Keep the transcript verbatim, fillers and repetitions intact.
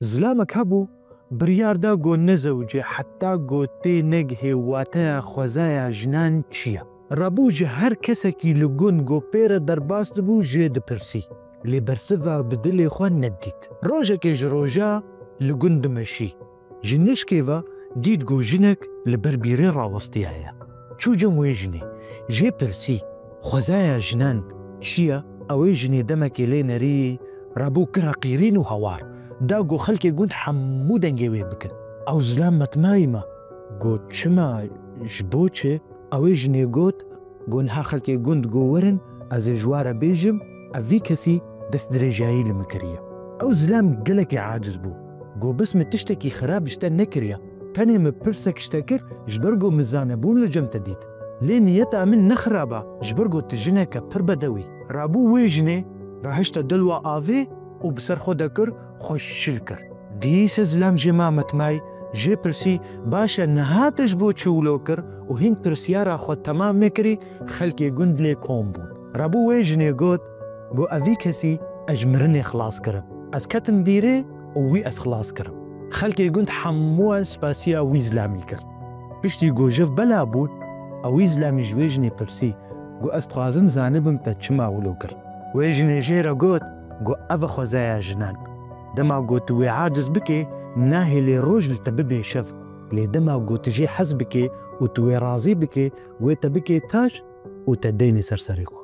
Zilamek hebû, biryar da ku nezewicê heta ku tê negihê wateya xwezaya jinan çi ye. Rabû ji her kesekî li gund ku pê re derbas dibû jê dipirsî. Lê bersiva bi dilê xwe nedît. Rojekê ji roja li gund dimeşî. Ji nişkê ve dît ku jinek li ber bîrê rawestiyaye. Çû cem wê jinê. Jê pirsî, xwezaya jinan çi ye? Ew ê jinê demekê lê nerî, rabû kira qîrîn û hawar. Da ku xelkê gund hemû dengê wê bikin. Ew zilam metmayî me. Got, çima, ji bo çi? Ew ê jinê got, got, niha xelkê gund got werin, ez ê ji we re bêjim, ev vî kesî destdirêjayî li min kiriye. Ew zilam gelekî aciz bû. Got, bes min tiştekî xerab ji te nekiriye. Tenê min pirsek ji te kir, ji ber ku min zanebûn li cem te dît. Lê niyeta min ne xerab e, ji ber ku tu jineke pir bedew î. Rabû wê jinê, rahişte dilwa avê û bi ser xwe de kir, xwe şil kir. Dîse zilam jê ma metmay, jê pirsî, baş e, niha te ji bo çi wilo kir û hîn pirsyara xwe temam nekirî, xelkê gund lê kom bûn. Rabû wê jinê got, got, ev vî kesî ez ji mirinê xilas kirim. Ez ketim bîrê û wî ez xilas kirim. Xelkê gund hemû spasiya wî zilamî kir. Piştî ku jiv bela bûn, ew wî zilamî ji wê jinê pirsî, got, ez dixwazim zanibim te çima wilo kir. Wê jinê jê re got, got, ev e xwezaya jinan. Dema got tu wê aciz bikê, nahêlê roj li te bibê şev. Lê dema got tu jê hez bikê û tu wê razî bikê, wê te bikê taş û te deynê ser serê xwe.